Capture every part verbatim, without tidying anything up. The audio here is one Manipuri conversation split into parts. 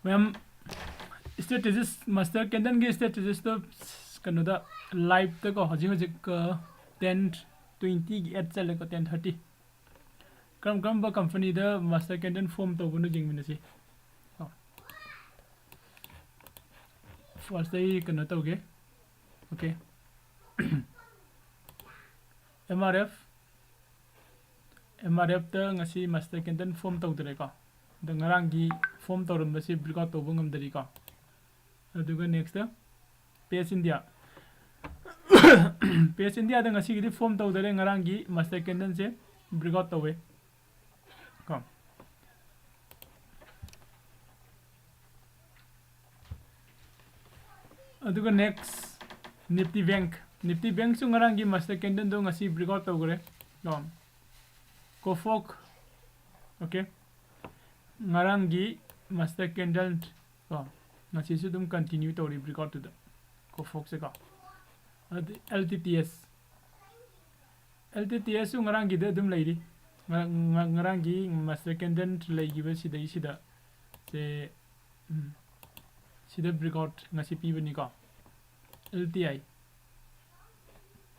ꯃꯌꯥꯝ, ꯁ꯭ꯇ꯭ꯔꯦꯇꯦꯖꯤꯁ, ꯃꯥꯁꯇꯔ ꯀꯦꯟꯗꯜꯒꯤ ꯁ꯭ꯇ꯭ꯔꯦꯇꯦꯖꯤꯁꯇꯣ ꯀꯩꯅꯣꯗ, ꯂꯥꯏꯞꯇꯀꯣ, ꯍꯧꯖꯤꯛ ꯍꯧꯖꯤꯛ ꯇꯦꯟ ꯇ꯭ꯋꯦꯟꯇꯤꯒꯤ ꯑꯦꯠ ꯆꯠꯂꯦꯀꯣ, ꯇꯦꯟ ꯊꯥꯔꯇꯤ꯫ ꯀꯔꯝ ꯀꯔꯝꯕ ꯀꯝꯄꯅꯤꯗ ꯃꯥꯁꯇꯔ ꯀꯦꯟꯗꯜ ꯐꯣꯝ ꯇꯧꯕꯅꯣ ꯌꯦꯡꯃꯤꯟꯅꯁꯤ꯫ ꯐꯥꯔꯁꯇ ꯑꯩ ꯀꯩꯅꯣ ꯇꯧꯒꯦ꯫ Okay. M R F, M R ꯑꯦꯐꯇ ꯉꯁꯤ ꯃꯥꯁꯇꯔ ꯀꯦꯟꯗꯜ ꯐꯣꯝ ꯇꯧꯗ꯭ꯔꯦꯀꯣ꯫ ꯑꯗꯣ ꯉꯔꯥꯡꯒꯤ ꯐꯣꯝ ꯇꯧꯔꯝꯕꯁꯤ ꯕ꯭ꯔꯦꯛꯑꯥꯎꯠ ꯇꯧꯕ ꯉꯝꯗꯔꯤꯀꯣ꯫ ꯑꯗꯨꯒ ꯅꯦꯛꯁꯇ ꯄꯦꯖ ꯏꯟꯗꯤꯌꯥ꯫ ꯄꯦꯖ ꯏꯟꯗꯤꯌꯥꯗ ꯉꯁꯤꯒꯤꯗꯤ ꯐꯣꯝ ꯇꯧꯗꯔꯦ, ꯉꯔꯥꯡꯒꯤ ꯃꯥꯁꯇꯔ ꯀꯦꯟꯗꯜꯁꯦ ꯕ꯭ꯔꯦꯛꯑꯥꯎꯠ ꯇꯧꯋꯦ ꯀꯣ꯫ ꯑꯗꯨꯒ ꯅꯦꯛꯁ, ꯅꯤꯐꯇꯤ ꯕꯦꯡꯛ꯫ ꯅꯤꯐꯇꯤ ꯕꯦꯡꯛꯁꯨ ꯉꯔꯥꯡꯒꯤ ꯃꯥꯁꯇꯔ ꯀꯦꯟꯗꯜꯗꯣ ꯉꯁꯤ ꯕ꯭ꯔꯦꯛꯑꯥꯎꯠ ꯇꯧꯈ꯭ꯔꯦ ꯀꯣ꯫ ꯀꯣꯐꯣꯛ, ꯑꯣꯀꯦ, ꯉꯔꯥꯡꯒꯤ ꯃꯥꯁꯇꯔ ꯀꯦꯟꯗꯜ ꯀꯣ, ꯉꯁꯤꯁꯨ ꯑꯗꯨꯝ ꯀꯟꯇꯤꯅ꯭ꯌꯨ ꯇꯧꯔꯤ ꯕ꯭ꯔꯦꯛꯑꯥꯎꯠꯇꯨꯗ, ꯀꯣꯐꯣꯛꯁꯦ ꯀꯣ꯫ ꯑꯗꯨ ꯑꯦꯜ ꯇꯤ ꯇꯤ ꯑꯦꯁ, ꯑꯦꯜ ꯇꯤ ꯇꯤ ꯑꯦꯁꯁꯨ ꯉꯔꯥꯡꯒꯤꯗ ꯑꯗꯨꯝ ꯂꯩꯔꯤ꯫ ꯉ-, ꯉ-, ꯉꯔꯥꯡꯒꯤ ꯃꯥꯁꯇꯔ ꯀꯦꯟꯗꯜ ꯂꯩꯈꯤꯕ ꯁꯤꯗꯩꯁꯤꯗ ꯁꯦ, ꯎꯝ, ꯁꯤꯗ ꯕ꯭ꯔꯦꯛꯑꯥꯎꯠ ꯉꯁꯤ ꯄꯤꯕꯅꯤꯀꯣ, ꯑꯦꯜ ꯇꯤ ꯑꯥꯏ꯫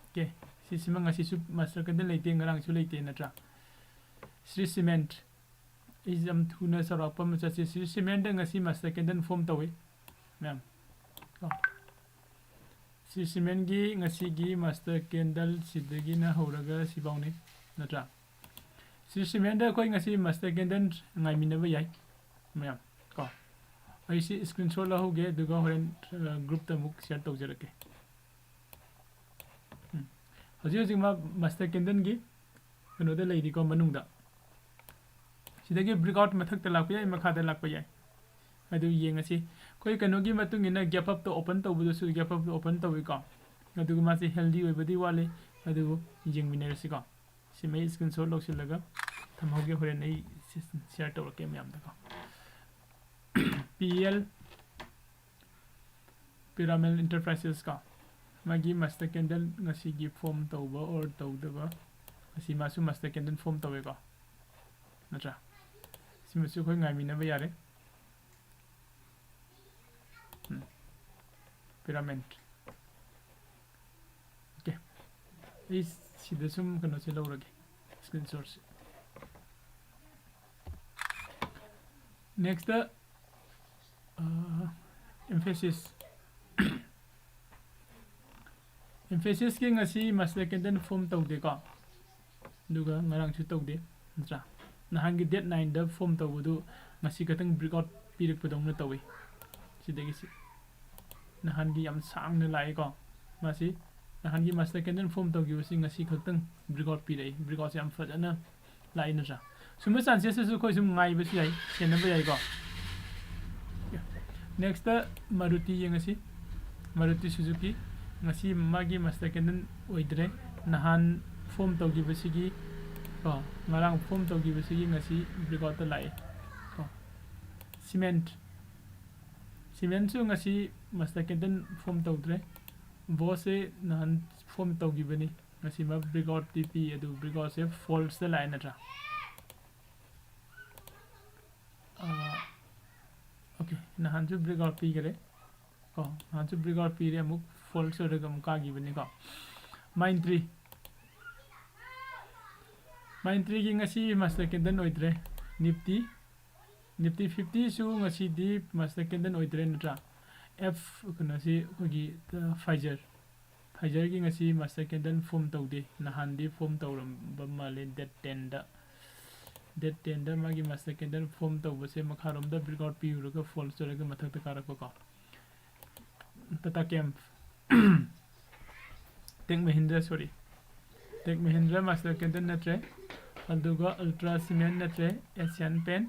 ꯑꯣꯀꯦ, ꯁꯤꯁꯤꯃ ꯉꯁꯤꯁꯨ ꯃꯥꯁꯇꯔ ꯀꯦꯟꯗꯜ ꯂꯩꯇꯦ, ꯉꯔꯥꯡꯁꯨ ꯂꯩꯇꯦ, ꯅꯠꯇ꯭ꯔꯥ? ꯁ꯭ꯔꯤ ꯁꯤꯃꯦꯟꯠ, ꯑꯩꯁꯦ ꯌꯥꯝ ꯊꯨꯅ ꯆꯥꯎꯔꯥꯛꯄ ꯑꯃ ꯆꯠꯁꯤ꯫ ꯁ꯭ꯔꯤ ꯁꯤꯃꯦꯟꯠꯇ ꯉꯁꯤ ꯃꯥꯁꯇꯔ ꯀꯦꯟꯗꯜ ꯐꯣꯝ ꯇꯧꯏ ꯃꯌꯥꯝ ꯀꯣ꯫ ꯁ꯭ꯔꯤ ꯁꯤꯃꯦꯟꯒꯤ ꯉꯁꯤꯒꯤ ꯃꯥꯁꯇꯔ ꯀꯦꯟꯗꯜ ꯁꯤꯗꯒꯤꯅ ꯍꯧꯔꯒ ꯁꯤꯐꯥꯎꯅꯤ, ꯅꯠꯇ꯭ꯔꯥ? ꯁ꯭ꯔꯤ ꯁꯤꯃꯦꯟꯗ ꯑꯩꯈꯣꯏ ꯉꯁꯤ ꯃꯥꯁꯇꯔ ꯀꯦꯟꯗꯜ ꯉꯥꯏꯃꯤꯟꯅꯕ ꯌꯥꯏ ꯃꯌꯥꯝ ꯀꯣ꯫ ꯑꯩ ꯁꯤ ꯁ꯭ꯀ꯭ꯔꯤꯟꯁꯣꯠ ꯂꯧꯍꯧꯒꯦ, ꯑꯗꯨꯒ ꯍꯣꯔꯦꯟ, ꯑ, ꯒ꯭ꯔꯨꯞꯇ ꯑꯃꯨꯛ ꯁꯤꯌꯔ ꯇꯧꯖꯔꯛꯀꯦ꯫ ꯎꯝ꯫ ꯍꯧꯖꯤꯛ ꯍꯧꯖꯤꯛ ꯃꯥ ꯃꯥꯁꯇꯔ ꯀꯦꯟꯗꯜꯒꯤ ꯀꯩꯅꯣꯗ ꯂꯩꯔꯤꯀꯣ, ꯃꯅꯨꯡꯗ꯫ ꯁꯤꯗꯒꯤ ꯕ꯭ꯔꯦꯛꯑꯥꯎꯠ ꯃꯊꯛꯇ ꯂꯥꯛꯄ ꯌꯥꯏ, ꯃꯈꯥꯗ ꯂꯥꯛꯄ ꯌꯥꯏ꯫ ꯑꯗꯨ ꯌꯦꯡꯉꯁꯤ꯫ ꯑꯩꯈꯣꯏ ꯀꯩꯅꯣꯒꯤ ꯃꯇꯨꯡ ꯏꯟꯅ ꯒꯦꯞ ꯑꯞꯇ ꯑꯣꯄꯟ ꯇꯧꯕꯗꯁꯨ ꯒꯦꯞ ꯑꯞꯇ ꯑꯣꯄꯟ ꯇꯧꯏꯀꯣ꯫ ꯑꯗꯨꯒ ꯃꯥꯁꯤ ꯍꯦꯜꯗꯤ ꯑꯣꯏꯕꯗꯤ ꯋꯥꯠꯂꯤ꯫ ꯑꯗꯨꯕꯨ ꯌꯦꯡꯃꯤꯟꯅꯔꯁꯤꯀꯣ꯫ ꯁꯤꯃꯩ ꯁ꯭ꯀ꯭ꯔꯤꯟꯁꯣꯠ ꯂꯧꯁꯤꯜꯂꯒ ꯊꯝꯍꯧꯒꯦ, ꯍꯣꯔꯦꯟ ꯑꯩ ꯁꯤ-, ꯁꯤꯌꯔ ꯇꯧꯔꯛꯀꯦ ꯃꯌꯥꯝꯗꯀꯣ꯫ ꯄꯤ ꯑꯦꯜ, ꯄꯤꯔꯥꯃꯦꯜ ꯏꯟꯇꯔꯄ꯭ꯔꯥꯏꯁꯦꯁ ꯀꯣ, ꯃꯥꯒꯤ ꯃꯥꯁꯇꯔ ꯀꯦꯟꯗꯜ ꯉꯁꯤꯒꯤ ꯐꯣꯝ ꯇꯧꯕ ꯑꯣꯔ ꯇꯧꯗꯕ, ꯉꯁꯤ ꯃꯥꯁꯨ ꯃꯥꯁꯇꯔ ꯀꯦꯟꯗꯜ ꯐꯣꯝ ꯇꯧꯋꯦꯀꯣ, ꯅꯠꯇ꯭ꯔꯥ? ꯁꯤꯃꯁꯨ ꯑꯩꯈꯣꯏ ꯉꯥꯏꯃꯤꯟꯅꯕ ꯌꯥꯔꯦ꯫ Pyramid. Okay, ꯑꯩ ꯁꯤꯗ ꯁꯨꯝ ꯀꯩꯅꯣꯁꯦ ꯂꯧꯔꯒꯦ, screenshotꯁꯦ꯫ Nextꯇ, ꯑꯥ, Mphasis꯫ Mphasisꯀꯤ ꯉꯁꯤ master candle form ꯇꯧꯗꯦꯀꯣ, ꯑꯗꯨꯒ ꯉꯔꯥꯡꯁꯨ ꯇꯧꯗꯦ, ꯅꯠꯇ꯭ꯔꯥ? ꯅꯍꯥꯟꯒꯤ date nineꯗ form ꯇꯧꯕꯗꯨ ꯉꯁꯤ ꯈꯛꯇꯪ breakout ꯄꯤꯔꯛꯄꯗꯧꯅ ꯇꯧꯏ꯫ ꯁꯤꯗꯒꯤ ꯁꯤ ꯅꯍꯥꯟꯒꯤ ꯌꯥꯝ ꯁꯥꯡꯅ ꯂꯥꯛꯏꯀꯣ꯫ ꯃꯥꯁꯤ ꯅꯍꯥꯟꯒꯤ master candle form ꯇꯧꯈꯤꯕꯁꯤ ꯉꯁꯤ ꯈꯛꯇꯪ breakout ꯄꯤꯔꯛꯏ꯫ Breakoutꯁꯦ ꯌꯥꯝ ꯐꯖꯅ ꯂꯥꯛꯏ, ꯅꯠꯇ꯭ꯔꯥ? ꯁꯨꯝꯕ chances ꯁꯤꯁꯨ ꯑꯩꯈꯣꯏ ꯁꯨꯝ ꯉꯥꯏꯕꯁꯨ ꯌꯥꯏ, ꯁꯦꯟꯅꯕ ꯌꯥꯏꯀꯣ꯫ Nextꯇ Maruti ꯌꯦꯡꯉꯁꯤ꯫ Maruti Suzuki ꯉꯁꯤ ꯃꯥꯒꯤ master candle ꯑꯣꯏꯗ꯭ꯔꯦ꯫ ꯅꯍꯥꯟ form ꯇꯧꯈꯤꯕꯁꯤꯒꯤ, ꯀꯣ, ꯉꯔꯥꯡ form ꯇꯧꯈꯤꯕꯁꯤꯒꯤ ꯉꯁꯤ breakoutꯇ ꯂꯥꯛꯑꯦ, ꯀꯣ꯫ Siemens, Siemensꯁꯨ ꯉꯁꯤ master candle form ꯇꯧꯗ꯭ꯔꯦ꯫ Boschꯁꯦ ꯅꯍꯥꯟ form ꯇꯧꯈꯤꯕꯅꯤ, ꯉꯁꯤ ꯃꯥ breakoutꯇꯤ ꯄꯤ, ꯑꯗꯨ breakoutꯁꯦ falseꯇ ꯂꯥꯛꯑꯦ, ꯅꯠꯇ꯭ꯔꯥ? ꯑꯥ, okay, ꯅꯍꯥꯟꯁꯨ breakout ꯄꯤꯈꯔꯦ ꯀꯣ, ꯅꯍꯥꯟꯁꯨ breakout ꯄꯤꯔꯦ, ꯑꯃꯨꯛ false ꯑꯣꯏꯔꯒ ꯑꯃꯨꯛ ꯀꯥꯈꯤꯕꯅꯤꯀꯣ꯫ Mindtree, Mindtreeꯒꯤ ꯉꯁꯤ master candle ꯑꯣꯏꯗ꯭ꯔꯦ꯫ Nifty, Nifty fiftyꯁꯨ ꯉꯁꯤꯗꯤ master candle ꯑꯣꯏꯗ꯭ꯔꯦ, ꯅꯠꯇ꯭ꯔꯥ? F, ꯀꯩꯅꯣꯁꯤ ꯑꯩꯈꯣꯏꯒꯤ, ꯑ, Pfizer, Pfizerꯒꯤ ꯉꯁꯤ master candle form ꯇꯧꯗꯦ, ꯅꯍꯥꯟꯗꯤ form ꯇꯧꯔꯝꯕ ꯃꯥꯜꯂꯦ date tenꯗ꯫ Date tenꯗ ꯃꯥꯒꯤ master candle form ꯇꯧꯕꯁꯦ ꯃꯈꯥꯔꯣꯝꯗ breakout ꯄꯤꯔꯨꯔꯒ false ꯑꯣꯏꯔꯒ ꯃꯊꯛꯇ ꯀꯥꯔꯛꯄꯀꯣ꯫ Tata Chem, Tech Mahindra, sorry, Tech Mahindra master candle ꯅꯠꯇ꯭ꯔꯦ, ꯑꯗꯨꯒ Ultra Cement ꯅꯠꯇ꯭ꯔꯦ, Asian Paint,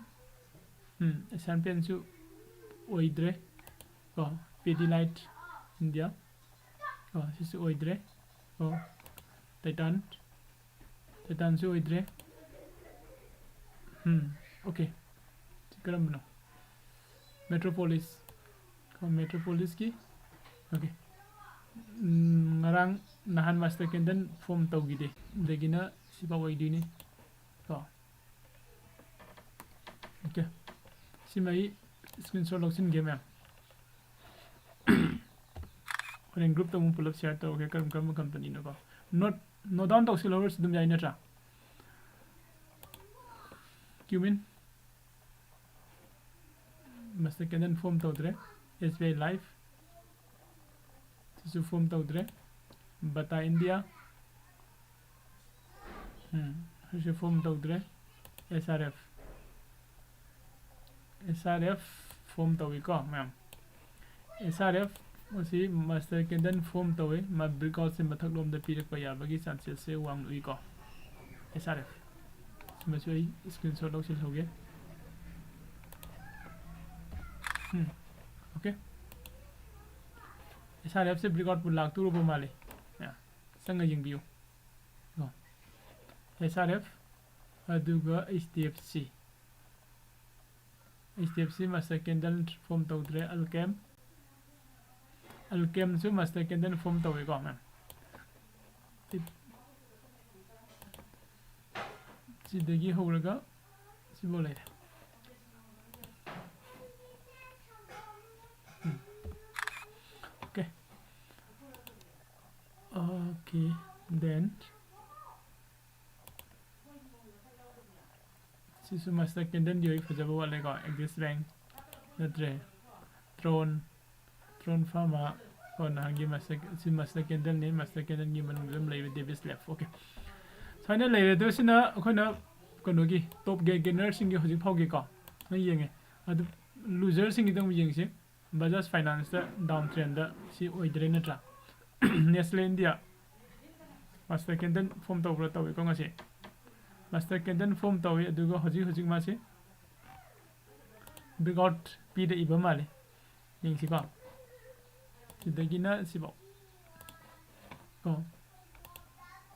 ꯎꯝ, Asian Paintꯁꯨ ꯑꯣꯏꯗ꯭ꯔꯦ ꯀꯣ, Pidilite India, ꯑꯣ, ꯁꯤꯁꯨ ꯑꯣꯏꯗ꯭ꯔꯦ꯫ ꯑꯣ, Titan, Titanꯁꯨ ꯑꯣꯏꯗ꯭ꯔꯦ꯫ ꯎꯝ, okay꯫ ꯁꯤ ꯀꯔꯝꯕꯅꯣ? Metropolis꯫ ꯑꯣ, Metropolisꯀꯤ, okay꯫ ꯎꯝ, ꯉꯔꯥꯡ, ꯅꯍꯥꯟ master candle form ꯇꯧꯈꯤꯗꯦ꯫ ꯑꯗꯒꯤꯅ ꯁꯤꯐꯥꯎ ꯑꯣꯏꯗꯣꯏꯅꯤ꯫ ꯀꯣ꯫ Okay꯫ ꯁꯤꯃ ꯑꯩ screenshot ꯂꯧꯁꯤꯟꯒꯦ, ꯃꯌꯥꯝ꯫ ꯐ꯭ꯔꯦꯟ ꯒ꯭ꯔꯨꯞꯇ ꯑꯃꯨꯛ ꯄꯨꯂꯞ ꯁꯤꯌꯔ ꯇꯧꯔꯒꯦ, ꯀꯔꯝ ꯀꯔꯝꯕ ꯀꯝꯄꯅꯤꯅꯣꯀꯣ꯫ ꯅꯣꯠ ꯅꯣꯠ ꯗꯥꯎꯟ ꯇꯧꯁꯤꯜꯍꯧꯔꯁꯨ ꯑꯗꯨꯝ ꯌꯥꯏ ꯅꯠꯇ꯭ꯔꯥ? ꯀ꯭ꯌꯨꯃꯤꯟ꯫ ꯃꯁꯤꯗ ꯀꯦꯟꯗꯜ ꯐꯣꯝ ꯇꯧꯗ꯭ꯔꯦ꯫ ꯑꯦꯁ ꯕꯤ ꯑꯥꯏ ꯂꯥꯏꯐ꯫ ꯁꯤꯁꯨ ꯐꯣꯝ ꯇꯧꯗ꯭ꯔꯦ꯫ ꯕꯇꯥ ꯏꯟꯗꯤꯌꯥ꯫ ꯎꯝ, ꯁꯤꯁꯨ ꯐꯣꯝ ꯇꯧꯗ꯭ꯔꯦ꯫ ꯑꯦꯁ ꯑꯥꯔ ꯑꯦꯐ꯫ ꯑꯦꯁ ꯑꯥꯔ ꯑꯦꯐ ꯐꯣꯝ ꯇꯧꯏꯀꯣ ꯃꯌꯥꯝ꯫ ꯑꯦꯁ ꯑꯥꯔ ꯑꯦꯐ ꯑꯁꯤ ꯃꯁꯇꯔ ꯀꯦꯟꯗꯜ ꯐꯣꯝ ꯇꯧꯏ꯫ ꯃꯥ ꯕ꯭ꯔꯦꯛꯑꯥꯎꯠꯁꯦ ꯃꯊꯛꯂꯣꯝꯗ ꯄꯤꯔꯛꯄ ꯌꯥꯕꯒꯤ ꯆꯥꯟꯁꯦꯁꯁꯦ ꯋꯥꯡꯅ ꯎꯏꯀꯣ꯫ ꯑꯦꯁ ꯑꯥꯔ ꯑꯦꯐ꯫ ꯁꯤꯃꯁꯨ ꯑꯩ ꯁ꯭ꯀꯔꯤꯟꯁꯣꯠ ꯂꯧꯁꯤꯜꯍꯧꯒꯦ꯫ ꯎꯝ, ꯑꯣꯀꯦ꯫ ꯑꯦꯁ ꯑꯥꯔ ꯑꯦꯐꯁꯦ ꯕ꯭ꯔꯦꯛꯑꯥꯎꯠꯄꯨ ꯂꯥꯛꯇꯣꯔꯕ ꯃꯥꯜꯂꯤ꯫ ꯌꯥ, ꯆꯪꯉ ꯌꯦꯡꯕꯤꯌꯨ꯫ ꯀꯣ꯫ ꯑꯦꯁ ꯑꯥꯔ ꯑꯦꯐ, ꯑꯗꯨꯒ H D F C. H D F C master candle form ꯇꯧꯗ꯭ꯔꯦ꯫ ꯑꯜꯀꯦꯝ, ꯑꯜꯀꯦꯝꯁꯨ ꯃꯁꯇꯔ ꯀꯦꯟꯗꯜ ꯐꯣꯝ ꯇꯧꯋꯦꯀꯣ ꯃꯌꯥꯝ꯫ ꯁꯤꯗꯒꯤ ꯍꯧꯔꯒ ꯁꯤꯐꯥꯎ ꯂꯩꯔꯦ꯫ ꯎꯝ꯫ ꯑꯣꯀꯦ꯫ ꯑꯣꯀꯦ, then ꯁꯤꯁꯨ ꯃꯁꯇꯔ ꯀꯦꯟꯗꯜꯒꯤ ꯑꯣꯏ ꯐꯖꯕ ꯋꯥꯠꯂꯦꯀꯣ꯫ ꯑꯦꯛꯖꯤꯁ ꯕꯦꯡꯛ ꯅꯠꯇ꯭ꯔꯦ, ꯇ꯭ꯔꯣꯟ, ꯇ꯭ꯔꯣꯟ ꯐꯥꯔꯃꯥ꯫ ꯀꯣ, ꯅꯍꯥꯟꯒꯤ ꯃꯁꯇꯔ, ꯁꯤ ꯃꯁꯇꯔ ꯀꯦꯟꯗꯜꯅꯤ꯫ ꯃꯁꯇꯔ ꯀꯦꯟꯗꯜꯒꯤ ꯃꯅꯨꯡꯗ ꯑꯗꯨꯝ ꯂꯩꯕ ꯗꯦꯕꯤꯁ ꯂꯦꯞ꯫ ꯑꯣꯀꯦ, ꯁꯨꯃꯥꯏꯅ ꯂꯩꯔꯦ꯫ ꯑꯗꯣ ꯁꯤꯅ ꯑꯩꯈꯣꯏꯅ ꯀꯩꯅꯣꯒꯤ ꯇꯣꯞ ꯒꯦ-, ꯒꯦꯅꯔꯁꯤꯡꯒꯤ ꯍꯧꯖꯤꯛ ꯐꯥꯎꯒꯤꯀꯣ ꯅꯪ ꯌꯦꯡꯉꯦ꯫ ꯑꯗꯨ ꯂꯨꯖꯔꯁꯤꯡꯒꯤꯗ ꯑꯃꯨꯛ ꯌꯦꯡꯁꯤ꯫ ꯕꯖꯥꯖ ꯐꯥꯏꯅꯥꯟꯁꯇ ꯗꯥꯎꯟ ꯇ꯭ꯔꯦꯟꯗ ꯁꯤ ꯑꯣꯏꯗ꯭ꯔꯦ ꯅꯠꯇ꯭ꯔꯥ? Nestle India master candle form ꯇꯧꯕ꯭ꯔꯥ? ꯇꯧꯋꯤꯀꯣ ꯉꯁꯤ꯫ ꯃꯁꯇꯔ ꯀꯦꯟꯗꯜ ꯐꯣꯝ ꯇꯧꯋꯤ, ꯑꯗꯨꯒ ꯍꯧꯖꯤꯛ ꯍꯧꯖꯤꯛ ꯃꯥꯁꯤ ꯕ꯭ꯔꯦꯛꯑꯥꯎꯠ ꯄꯤꯔꯛꯏꯕ ꯃꯥꯜꯂꯤ꯫ ꯌꯦꯡꯁꯤꯀꯣ꯫ ꯁꯤꯗꯒꯤꯅ ꯁꯤꯐꯥꯎ꯫ ꯀꯣ꯫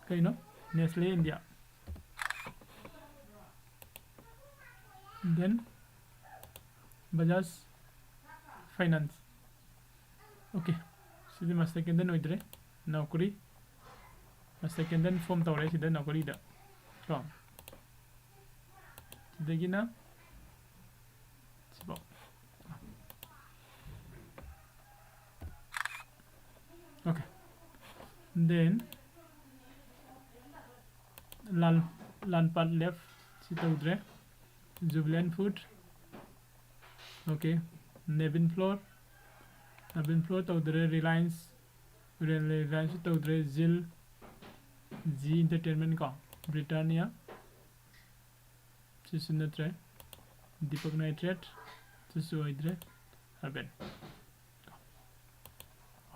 ꯀꯩꯅꯣ? Nestle India. Then Bajaj finance. Okay. CD master candle ꯑꯣꯏꯗ꯭ꯔꯦ꯫ ꯅꯧꯀꯔꯤ꯫ ꯃꯁꯇꯔ ꯀꯦꯟꯗꯜ ꯐꯣꯝ ꯇꯧꯔꯦ ꯁꯤꯗ ꯅꯧꯀꯔꯤꯗ꯫ ꯀꯣ꯫ ꯁꯤꯗꯒꯤꯅ ꯁꯤꯐꯥꯎ꯫ Then ꯂꯥꯜ ꯂꯥꯜ ꯄꯥꯠ ꯂꯦꯞ ꯁꯤ ꯇꯧꯗ꯭ꯔꯦ꯫ Jubilant Food, okay. Navin Flour, Navin Flour ꯇꯧꯗ꯭ꯔꯦ꯫ Reliance, Reliance ꯇꯧꯗ꯭ꯔꯦ꯫ Zeal, Zee Entertainment ꯀꯣ, Britannia ꯁꯤꯁꯨ ꯅꯠꯇ꯭ꯔꯦ꯫ Deepak Nitrite ꯁꯤꯁꯨ ꯑꯣꯏꯗ꯭ꯔꯦ꯫ Urban,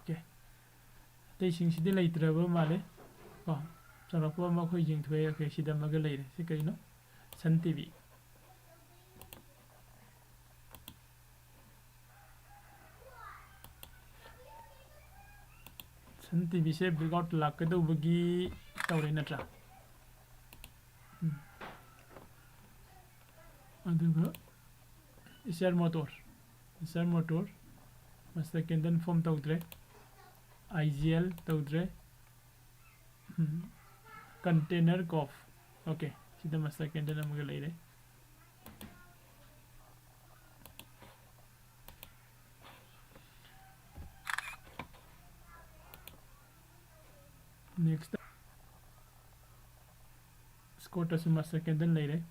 okay. ꯑꯇꯩꯁꯤꯡꯁꯤꯗꯤ ꯂꯩꯇ꯭ꯔꯕ ꯃꯥꯜꯂꯦ ꯀꯣ꯫ ꯆꯥꯎꯔꯥꯛꯄ ꯑꯃ ꯑꯩꯈꯣꯏ ꯌꯦꯡꯊꯣꯛꯑꯦ꯫ Okay, ꯁꯤꯗ ꯑꯃꯒ ꯂꯩꯔꯦ꯫ ꯁꯤ ꯀꯩꯅꯣ? Sun TV꯫ Sun TVꯁꯦ breakout ꯂꯥꯛꯀꯗꯧꯕꯒꯤ ꯇꯧꯔꯦ ꯅꯠꯇ꯭ꯔꯥ? ꯎꯝ꯫ ꯑꯗꯨꯒ Eicher Motors, Eicher Motors master candle form ꯇꯧꯗ꯭ꯔꯦ꯫ IGL ꯇꯧꯗ꯭ꯔꯦ꯫ ꯎꯝ꯫ Container Corp, okay, ꯁꯤꯗ master candle ꯑꯃꯒ ꯂꯩꯔꯦ꯫ Next, Scottsꯇꯁꯨ master candle ꯂꯩꯔꯦ꯫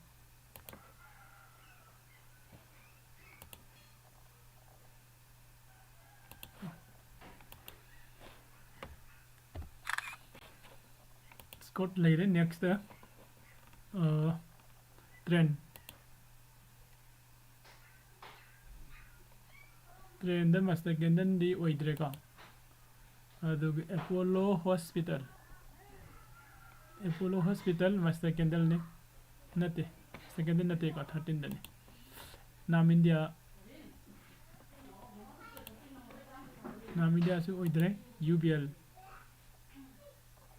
Scotts ꯂꯩꯔꯦ꯫ Next, ꯑ, Trend꯫ Trendꯇ master candleꯗꯤ ꯑꯣꯏꯗ꯭ꯔꯦꯀꯣ꯫ ꯑꯗꯨꯒ Apollo Hospital, Apollo Hospital master candleꯅꯤ, ꯅꯠꯇꯦ, master candle ꯅꯠꯇꯦꯀꯣ, thirteenꯗꯅꯤ꯫ Nam India, Nam Indiaꯁꯨ ꯑꯣꯏꯗ꯭ꯔꯦ꯫ UBL,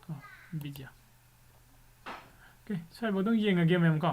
ꯑꯣ, Vijaya꯫ Okay, ꯁ꯭ꯋꯥꯏꯐꯥꯎꯗꯪ ꯌꯦꯡꯉꯒꯦ ꯃꯌꯥꯝ ꯀꯣ꯫